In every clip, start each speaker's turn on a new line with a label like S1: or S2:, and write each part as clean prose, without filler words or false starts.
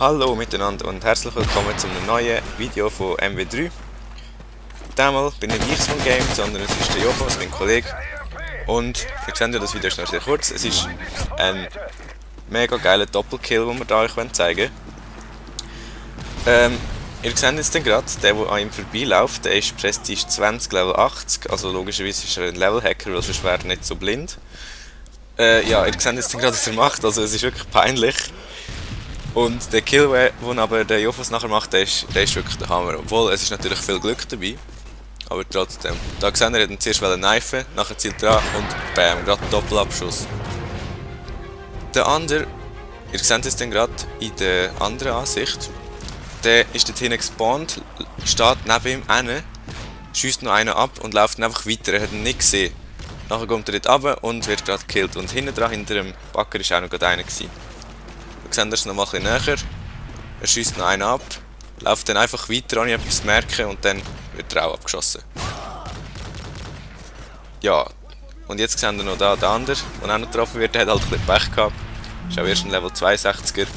S1: Hallo miteinander und herzlich willkommen zu einem neuen Video von MW3. Diesmal bin nicht ich vom Game, sondern es ist der Jofos, mein Kollege. Und ihr seht ja, das Video ist noch sehr kurz. Es ist ein mega geiler Doppelkill, den wir euch zeigen wollen. Ihr seht jetzt gerade, der an ihm vorbeiläuft, der ist Prestige 20, Level 80. Also logischerweise ist er ein Level-Hacker, weil sonst wäre er nicht so blind. Ja, ihr seht jetzt gerade, was er macht, also es ist wirklich peinlich. Und der Kill, den aber der Jofos nachher macht, der ist wirklich der Hammer. Obwohl, es ist natürlich viel Glück dabei. Aber trotzdem. Da gesehen, er hat ihn zuerst kneifen, nachher zielt er an und bam, gerade Doppelabschuss. Der andere, ihr seht es dann gerade in der anderen Ansicht, der ist dort hinten gespawnt, steht neben ihm hin, schiesst noch einen ab und läuft dann einfach weiter, er hat ihn nicht gesehen. Nachher kommt er dort runter und wird gerade gekillt. Und hinten dran, hinter dem Backer, war auch noch gerade einer. Seht ihr es noch mal ein bisschen näher, er schiesst noch einen ab, läuft dann einfach weiter, ohne etwas zu merken und dann wird er auch abgeschossen. Ja, und jetzt seht ihr noch da den anderen, der auch noch getroffen wird, der hat halt ein bisschen Pech gehabt, ist auch erst ein Level 62er,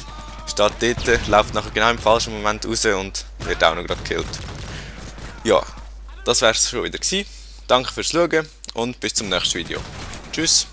S1: steht dort, läuft nachher genau im falschen Moment raus und wird auch noch gerade gekillt. Ja, das wär's schon wieder gewesen. Danke fürs Schauen und bis zum nächsten Video. Tschüss!